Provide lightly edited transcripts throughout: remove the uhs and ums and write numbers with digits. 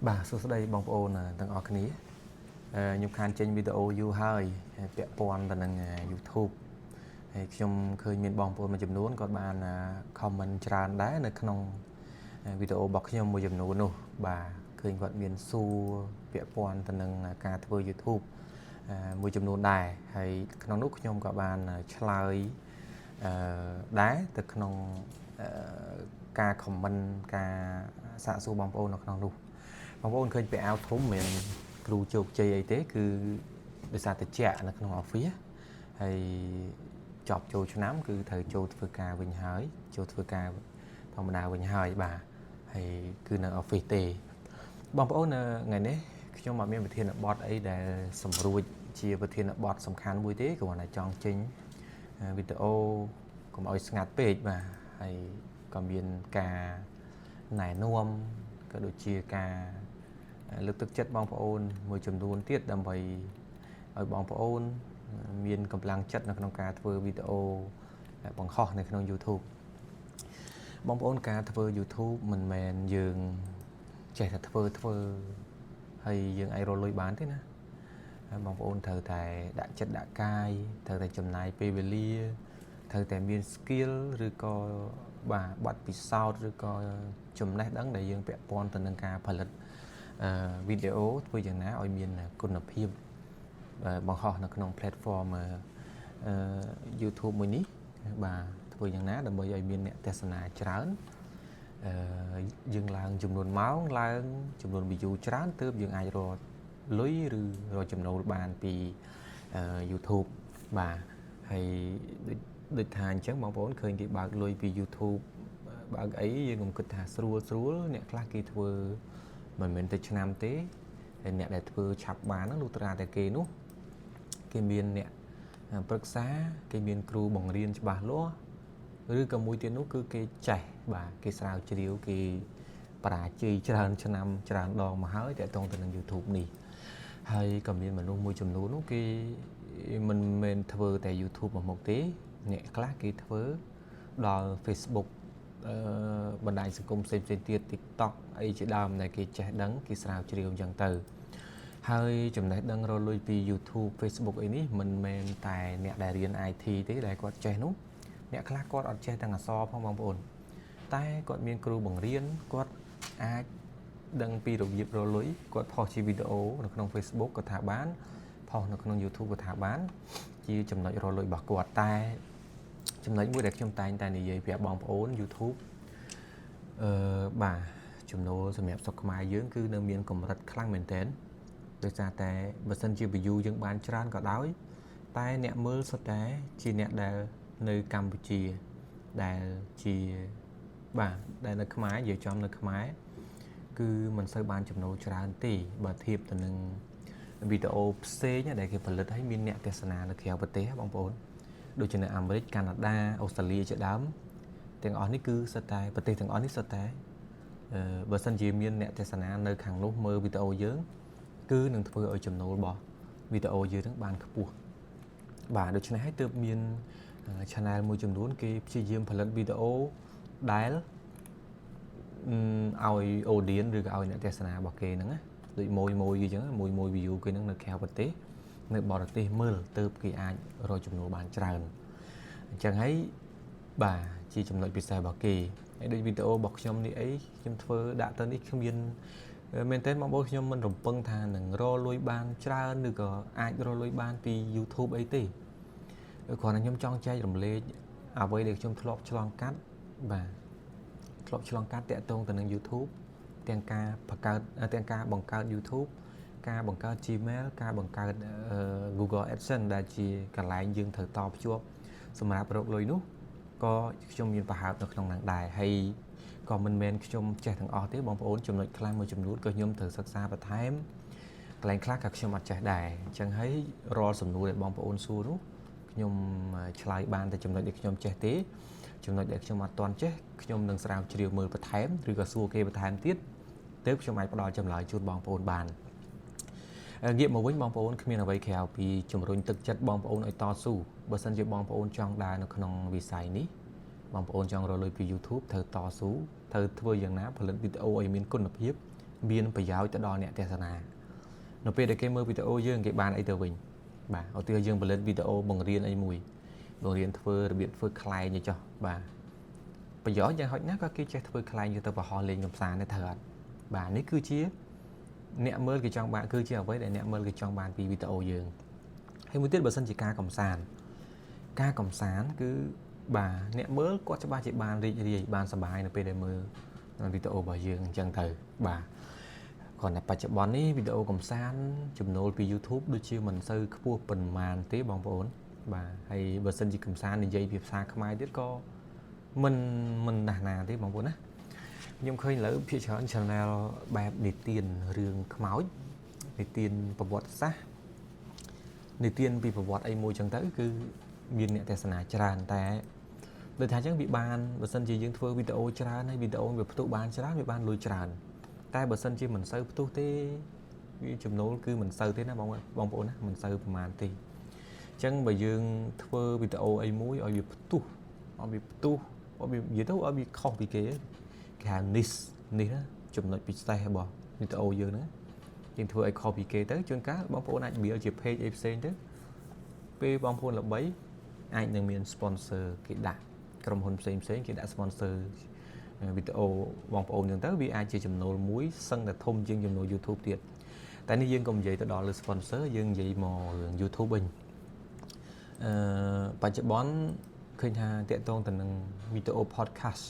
បាទសួស្តីបងប្អូនទាំងអស់គ្នាខ្ញុំខានចេញវីដេអូយូរហើយពាក់ព័ន្ធទៅនឹង YouTube ហើយខ្ញុំឃើញមានបងប្អូនមួយចំនួនគាត់បាន comment ច្រើនដែរនៅក្នុងវីដេអូរបស់ខ្ញុំមួយចំនួននោះបាទឃើញគាត់មានសួរពាក់ព័ន្ធទៅនឹងការធ្វើ YouTube មួយចំនួនដែរហើយក្នុងនោះខ្ញុំក៏បានឆ្លើយដែរទៅក្នុងការ comment ការសាកសួរបងប្អូននៅក្នុងនោះបងប្អូនឃើញពាក់អាវធំមិនមែនគ្រូជោគជ័យអីទេគឺដោយសារតិចនៅក្នុង office ហើយចប់ចូលឆ្នាំគឺត្រូវចូលធ្វើការវិញហើយចូលធ្វើការធម្មតាវិញហើយបាទហើយគឺនៅ office ទេបងប្អូនថ្ងៃនេះខ្ញុំអត់មានប្រធានបទអីដែលសម្រួចជាប្រធានបទសំខាន់មួយទេគ្រាន់តែចង់ចេញវីដេអូកុំឲ្យស្ងាត់ពេកបាទហើយក៏មានការណែនាំក៏ដូចជាការលើកទឹកចិត្តបងប្អូនមួយចំនួនទៀតដើម្បីឲ្យបងប្អូនមានកម្លាំងចិត្តនៅក្នុងការធ្វើវីដេអូបង្ហោះនៅក្នុង YouTube បងប្អូនការធ្វើ YouTube មិនមែនយើងចេះតែធ្វើធ្វើហើយយើងអាចរកលុយបានទេណាបងប្អូនត្រូវតែដាក់ចិត្តដាក់កាយត្រូវតែចំណាយពេលវេលាត្រូវតែមាន skill ឬក៏បាទបទពិសោធន៍ឬក៏ចំណេះដឹងដែលយើងពាក់ព័ន្ធទៅនឹងការផលិតវីដេអូធ្វើយ៉ាងណាឲ្យមានគុណភាពបង្ហោះនៅក្នុង platform YouTube មួយនេះបាទធ្វើយ៉ាងណាដើម្បីឲ្យមានអ្នកទស្សនាច្រើនយើងឡើងចំនួនម៉ោងឡើងចំនួន view ច្រើនទើបយើងអាចរកលុយឬរកចំណូលបានពី YouTube បាទហើយដូចដូចថាអញ្ចឹងបងប្អូនឃើញគេបើកលុយពី YouTube បើកអីយើងកុំគិតថាស្រួលស្រួលអ្នកខ្លះគេធ្វើមិនមែនតែឆ្នាំទេហើយអ្នកដែលធ្វើឆាប់បានហ្នឹងលុះត្រាតែគេនោះគេមានអ្នកប្រឹក្សាគេមានគ្រូបង្រៀនច្បាស់លាស់ឬក៏មួយទៀតនោះគឺគេចេះបាទគេស្រាវជ្រាវគេបរាជ័យច្រើនឆ្នាំច្រើនដងមកហើយតាក់ទងទៅនឹង YouTube នេះហើយក៏មានមនុស្សមួយចំនួននោះគេមិនមែនធ្វើតែ YouTube មកមុខទេអ្នកខ្លះគេធ្វើដល់ Facebook អឺបណ្ដាញសង្គមផ្សេងផ្សេងទៀត TikTok អីជាដើមដែលគេចេះដឹងគេស្រាវជ្រាវអញ្ចឹងទៅហើយចំណេះដឹងរកលុយពី YouTube Facebook អីនេះមិនមែនតែអ្នកដែលរៀន IT ទេដែលគាត់ចេះនោះអ្នកខ្លះគាត់អត់ចេះទាំងអក្សរផងបងប្អូនតែគាត់មានគ្រូបង្រៀនគាត់អាចដឹងពីរបៀបរកលុយគាត់ផុសជាវីដេអូនៅក្នុង Facebook ក៏ថាបានផុសនៅក្នុង YouTube ក៏ថាបានជាចំណុចរកលុយរបស់គាត់តែចំណុចមួយដែលខ្ញុំតែងតែនិយាយប្រាប់បងប្អូន YouTube អឺបាទចំណូលសម្រាប់ស្រុកខ្មែរយើងគឺនៅមានកម្រិតខ្លាំងមែនទែនដោយសារតែបើសិនជា view យើងបានច្រើនក៏ដោយតែអ្នកមើលសុទ្ធតែជាអ្នកដែលនៅកម្ពុជាដែលជាបាទដែលនៅខ្មែរនិយាយចំនៅខ្មែរគឺមិនសូវបានចំណូលច្រើនទេបើធៀបទៅនឹងវីដេអូផ្សេងដែលគេផលិតឲ្យមានអ្នកទស្សនានៅក្រៅប្រទេសបងប្អូនដូចជានៅអាមេរិកកាណាដាអូស្ត្រាលីជាដើមទាំងអស់នេះគឺសុទ្ធតែប្រទេសទាំងអស់នេះសុទ្ធតែបើសិនជាមានអ្នកទស្សនានៅខាងនោះមើលវីដេអូយើងគឺនឹងធ្វើឲ្យចំណូលរបស់វីដេអូយើងនឹងបានខ្ពស់បាទដូច្នេះហើយទើបមាន channel មួយចំនួនគេព្យាយាមផលិតវីដេអូដែលឲ្យ audience ឬក៏ឲ្យអ្នកទស្សនារបស់គេហ្នឹងណាដូចមួយមួយអញ្ចឹងមួយមួយ view គេហ្នឹងនៅក្រៅប្រទេសនៅបរទេសមើលទៅគេអាចរកចំណូលបានច្រើនអញ្ចឹងហើយបាទជាចំណុចពិសេសរបស់គេហើយដូចវីដេអូរបស់ខ្ញុំនេះអីខ្ញុំធ្វើដាក់ទៅនេះគ្មានមែនតើបងប្អូនខ្ញុំមិនរំពឹងថានឹងរកលុយបានច្រើនឬក៏អាចរកលុយបានពី YouTube អីទេគ្រាន់តែខ្ញុំចង់ចែករំលែកអ្វីដែលខ្ញុំធ្លាប់ឆ្លងកាត់បាទធ្លាប់ឆ្លងកាត់តាក់ទងទៅនឹង YouTube ទាំងការបង្កើតទាំងការបង្កើត YouTube ការបង្កើត Gmail ការបង្កើត Google AdSense ដែលជាកន្លែងយើងត្រូវតភ្ជាប់សម្រាប់រកលុយនោះក៏ខ្ញុំមានប្រហើបនៅក្នុងนั้นដែរហើយក៏មិនមែនខ្ញុំចេះទាំងអស់ទេបងប្អូនចំណុចខ្លះមួយចំនួនក៏ខ្ញុំត្រូវសិក្សាបន្ថែមកន្លែងខ្លះក៏ខ្ញុំអត់ចេះដែរអញ្ចឹងហើយរាល់សំណួរដែលបងប្អូនសួរនោះខ្ញុំឆ្លើយបានតែចំណុចដែលខ្ញុំចេះទេចំណុចដែលខ្ញុំអត់ទាន់ចេះខ្ញុំនឹងស្រាវជ្រាវមើលបន្ថែមឬក៏សួរគេបន្ថែមទៀតទើបខ្ញុំអាចផ្ដល់ចម្លើយជូនបងប្អូនបានងាកមកវិញបងប្អូនគ្មានអ្វីក្រៅពីជំរុញទឹកចិត្តបងប្អូនឲ្យតស៊ូបើសិនជាបងប្អូនចង់ដើរនៅក្នុងវិស័យនេះបងប្អូនចង់រកលុយពី YouTube ត្រូវតស៊ូត្រូវធ្វើយ៉ាងណាផលិតវីដេអូឲ្យមានគុណភាព មានប្រយោជន៍ទៅដល់អ្នកទស្សនានៅពេលដែលគេមើលវីដេអូយើងគេបានអីទៅវិញបាទឧទាហរណ៍យើងផលិតវីដេអូបង្រៀនអីមួយបង្រៀនធ្វើរបៀបធ្វើខ្លែងអីចុះបាទប្រយោជន៍យ៉ាងហោចណាស់ក៏គេចេះធ្វើខ្លែងយកទៅបង្ហោះលេងកម្សាន្តដែរត្រូវអត់បាទនេះគឺជាអ្នកមើលគេចង់បានគឺជាអ្វីដែលអ្នកមើលគេចង់បានពីវីដេអូយើងហើយមួយទៀតបើសិនជាការកំសាន្តការកំសាន្តគឺបាទអ្នកមើលគាត់ច្បាស់ជាបានរីករាយបានសប្បាយនៅពេលដែលមើលវីដេអូរបស់យើងអញ្ចឹងទៅបាទគ្រាន់តែបច្ចុប្បន្ននេះវីដេអូកំសាន្តចំណូលពី YouTube ដូចជាមិនសូវខ្ពស់ប៉ុន្មានទេបងប្អូនបាទហើយបើសិនជាកំសាន្តនិយាយពីភាសាខ្មែរទៀតក៏មិនមិនណាស់ណាទេបងប្អូនណាខ្ញុំឃើញឥឡូវភាគច្រើន channel បែបនិទានរឿងខ្មោចនិទានប្រវត្តិសាស្ត្រនិទានពីប្រវត្តិអីមួយចឹងទៅគឺមានអ្នកទស្សនាច្រើនតែដូចថាចឹងវាបានបើសិនជាយើងធ្វើវីដេអូច្រើនហើយវីដេអូវាផ្ទុះបានច្រើនវាបានលុយច្រើនតែបើសិនជាមិនសូវផ្ទុះទេវាចំណូលគឺមិនសូវទេណាបងបងប្អូនណាមិនសូវប្រហែលទេអញ្ចឹងបើយើងធ្វើវីដេអូអីមួយឲ្យវាផ្ទុះឲ្យវាផ្ទុះឲ្យវានិយាយទៅឲ្យវាខុសពីគេគេហៅ niche នេះណាចំណុចពិសេសរបស់វីដេអូយើងហ្នឹងយើងធ្វើឲ្យខុសពីគេទៅជួនកាលបងប្អូនអាច build ជា page អីផ្សេងទៅពេលបងប្អូនល្បីអាចនឹងមាន sponsor គេដាក់ក្រុមហ៊ុនផ្សេងផ្សេងគេដាក់ sponsor វីដេអូបងប្អូនចឹងទៅវាអាចជាចំណូលមួយសឹងតែធំជាងចំណូល YouTube ទៀតតែនេះយើងកុំនិយាយទៅដល់លើ sponsor យើងនិយាយមករឿង YouTube វិញអឺបច្ចុប្បន្នឃើញថាតាក់ទងទៅនឹងវីដេអូ podcast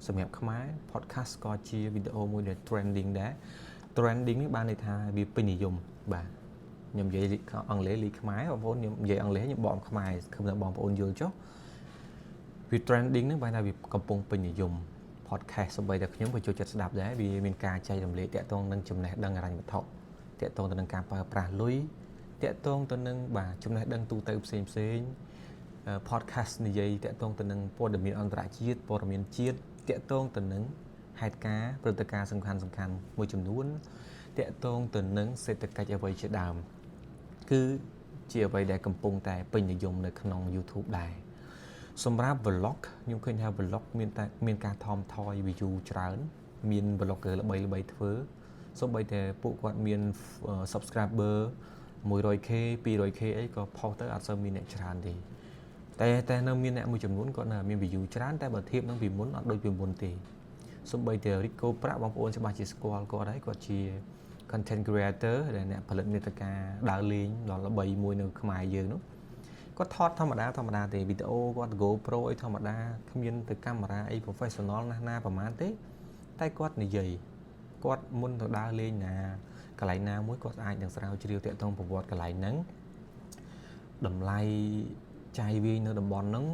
សម្រាប់ខ្មែរ podcast ក៏ជាវីដេអូមួយដែល trending ដែរ trending នេះបានន័យថាវាពេញនិយមបាទខ្ញុំនិយាយអង់គ្លេសលីខ្មែរបងប្អូនខ្ញុំនិយាយអង់គ្លេសខ្ញុំបកខ្មែរខំតែបងប្អូនយល់ចុះវា trending ហ្នឹងបានថាវាកំពុងពេញនិយម podcast សូម្បីតែខ្ញុំក៏ចូលចិត្តស្ដាប់ដែរវាមានការចែករំលែកតាក់ទងនឹងចំណេះដឹងហិរញ្ញវត្ថុតាក់ទងទៅនឹងការប្រើប្រាស់លុយតាក់ទងទៅនឹងបាទចំណេះដឹងទូទៅផ្សេងផ្សេង podcast និយាយតាក់ទងទៅនឹងព័ត៌មានអន្តរជាតិព័ត៌មានជាតិតាក់ទងទៅនឹងហេតុការណ៍ព្រឹត្តិការណ៍សំខាន់សំខាន់មួយចំនួនតាក់ទងទៅនឹងសេដ្ឋកិច្ចអ្វីជាដើមគឺជាអ្វីដែលកំពុងតែពេញនិយមនៅក្នុង YouTube ដែរសម្រាប់ vlog ខ្ញុំឃើញថា vlog មានតែមានការថមថយ view ច្រើនមាន vlogger ល្បីល្បីធ្វើសូម្បីតែពួកគាត់មាន subscriber 100K 200K អីក៏ផុសទៅអត់សូវមានអ្នកច្រើនទេតែតែនៅមានអ្នកមួយចំនួនគាត់នៅមាន view ច្រើនតែបើធៀបនឹងពីមុនអត់ដូចពីមុនទេសូម្បីតែ Rico ប្រាក់បងប្អូនច្បាស់ជាស្គាល់គាត់ហើយគាត់ជា content creator ដែលអ្នកផលិតមាតិកាដើរលេងដ៏ល្បីមួយនៅខ្មែរយើងនោះគាត់ថតធម្មតាធម្មតាទេវីដេអូគាត់ GoPro អីធម្មតាគ្មានទៅកាមេរ៉ាអី professional ណាស់ណាប្រហែលទេតែគាត់និយាយគាត់មុនទៅដើរលេងណាកន្លែងណាមួយគាត់អាចនឹងស្រាវជ្រាវតាក់ទងប្រវត្តិកន្លែងហ្នឹងតម្លៃចាយវាយនៅតំបន់ហ្នឹង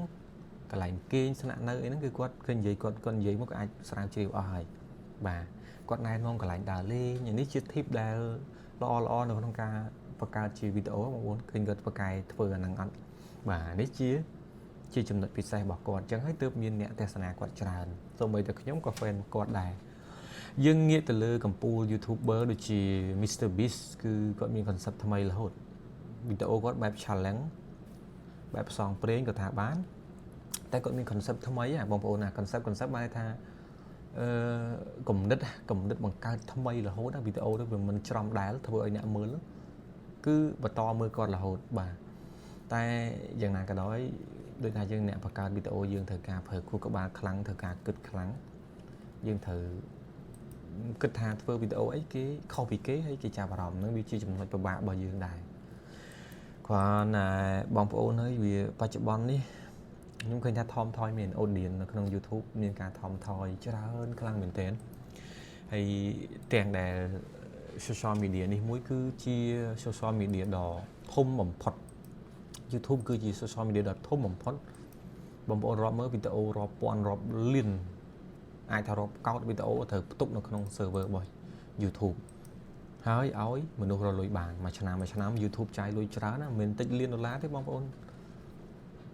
កន្លែងគេងស្នាក់នៅអីហ្នឹងគឺគាត់ឃើញនិយាយគាត់គាត់និយាយមកក៏អាចស្រាវជ្រាវអស់ហើយបាទគាត់ណែនាំកន្លែងដើរលេងនេះជា tip ដែលល្អល្អនៅក្នុងការបង្កើតជាវីដេអូបងប្អូនឃើញគាត់បកកែធ្វើអាហ្នឹងអត់បាទនេះជាជាចំណុចពិសេសរបស់គាត់អញ្ចឹងហើយទើបមានអ្នកទស្សនាគាត់ច្រើនសូម្បីតែខ្ញុំក៏ fan គាត់ដែរយើងងាកទៅលើកម្ពូល YouTuber ដូចជា Mr Beast គឺគាត់មាន concept ថ្មីរហូតវីដេអូគាត់បែប challenge បែបផ្សងព្រេងក៏ថាបានតែគាត់មាន concept ថ្មីបងប្អូនណា concept concept បានថាអឺគំនិតគំនិតបង្កើតថ្មីរហូតវីដេអូទៅវាមិនច្រំដែលធ្វើឲ្យអ្នកមើលគឺបន្តមើលគាត់រហូតបាទតែយ៉ាងណាក៏ដោយដូចថាយើងអ្នកបង្កើតវីដេអូយើងត្រូវការប្រើខួរក្បាលខ្លាំងត្រូវការគិតខ្លាំងយើងត្រូវគិតថាធ្វើវីដេអូអីគេខុសពីគេហើយគេចាប់អារម្មណ៍ហ្នឹងវាជាចំណុចពិបាករបស់យើងដែរគ្រាន់តែបងប្អូនហើយវាបច្ចុប្បន្ននេះខ្ញុំឃើញថាថមថយមាន audience នៅក្នុង YouTube មានការថមថយច្រើនខ្លាំងមែនទែនហើយទាំងដែល social media នេះមួយគឺជា social media ដ៏ធំបំផុត YouTube គឺជា social media ដ៏ធំបំផុតបងប្អូនរាប់មើលវីដេអូរាប់ពាន់រាប់លានអាចថារាប់កោតវីដេអូត្រូវផ្ទុកនៅក្នុង server របស់ YouTube ហើយឲ្យមនុស្សរកលុយបានមួយឆ្នាំមួយឆ្នាំ YouTube ចាយលុយច្រើនណាមិនតិចលានដុល្លារទេបងប្អូន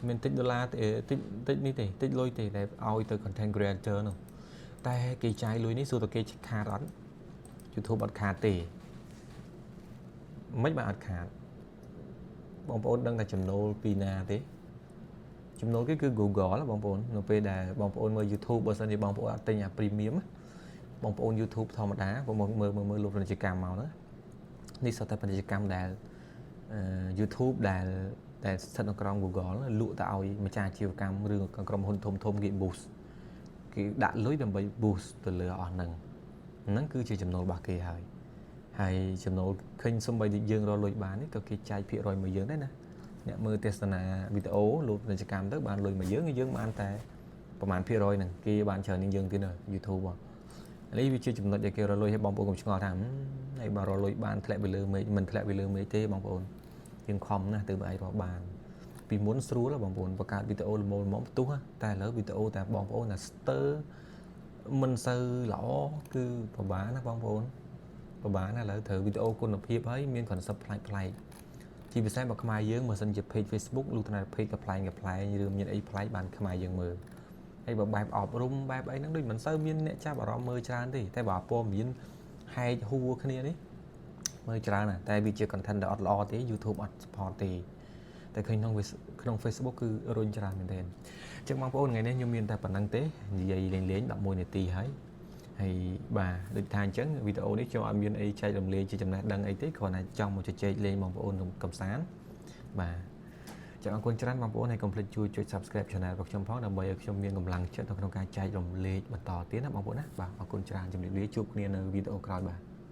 មិនតិចដុល្លារទេតិចតិចនេះទេតិចលុយទេដែលឲ្យទៅ content creator នោះតែគេចាយលុយនេះសួរតែគេខាតអត់ YouTube អត់ខាតទេមិនបានអត់ខាតបងប្អូនដឹងតែចំណូលពីណាទេចំណូលគេគឺ Google បងប្អូននៅពេលដែលបងប្អូនមើល YouTube បើសិនជាបងប្អូនអត់ទិញអា Premium បងប្អូន YouTube ធម្មតាបងមើលមើលមើលលុបពាណិជ្ជកម្មមកណានេះសុទ្ធតែពាណិជ្ជកម្មដែល YouTube ដែលដែលស្ថិតនៅក្រោម Google លក់ទៅឲ្យម្ចាស់អាជីវកម្មឬក្រុមហ៊ុនធំធំគេ boost គេដាក់លុយដើម្បី boost ទៅលើអស់ហ្នឹងហ្នឹងគឺជាចំណូលរបស់គេហើយហើយចំណូលឃើញសំបីយើងរកលុយបាននេះក៏គេចែកភាគរយមកយើងដែរណាអ្នកមើលទស្សនាវីដេអូលក់ពាណិជ្ជកម្មទៅបានលុយមកយើងយើងបានតែប្រហែលភាគរយហ្នឹងគេបានច្រើនជាងយើងទៀតនៅ YouTube នេះវាជាចំណុចដែលគេរកលុយឲ្យបងប្អូនកុំឆ្ងល់ថាហើយបើរកលុយបានធ្លាក់ពីលើមេឃមិនធ្លាក់ពីលើមេឃទេបងប្អូនយើងខំណាស់ទើបអាចរកបានពីមុនស្រួលបងប្អូនបង្កើតវីដេអូល្មមល្មមផ្ទុះតែឥឡូវវីដេអូតែបងប្អូនតែស្ទើរមិនសូវល្អគឺពិបាកណាបងប្អូនពិបាកណាស់ឥឡូវត្រូវវីដេអូគុណភាពហើយមាន concept ប្លែកប្លែកជាពិសេសបើខ្មែរយើងបើសិនជា page Facebook លុះត្រា page កំប្លែងកំប្លែងឬមានអីប្លែកបានខ្មែរយើងមើលហើយបើបែបអប់រំបែបអីហ្នឹងដូចមិនសូវមានអ្នកចាប់អារម្មណ៍មើលច្រើនទេតែបើព័ត៌មានហែកហួរគ្នានេះមើលច្រើនណាស់តែវាជា content ដែលអត់ល្អទេ YouTube អត់ support ទេតែឃើញក្នុងក្នុង Facebook គឺរុញច្រើនមែនទែនអញ្ចឹងបងប្អូនថ្ងៃនេះខ្ញុំមានតែប៉ុណ្្នឹងទេនិយាយលេងលេង11នាទីហើយហើយបាទដូចថាអញ្ចឹងវីដេអូនេះខ្ញុំអត់មានអីចែករំលែកជាចំណេះដឹងអីទេគ្រាន់តែចង់មកជជែកលេងបងប្អូនកំសាន្តបាទចឹងអរគុណច្រើនបងប្អូនហើយកុំភ្លេចជួយចុច Subscribe Channel របស់ខ្ញុំផងដើម្បីឲ្យខ្ញុំមានកម្លាំងចិត្តនៅក្នុងការចែករំលែកបន្តទៀតណាបងប្អូនណាបាទអរគុណច្រើនជម្រាបលាជួបគ្នានៅវីដេអូក្រោយបាទ។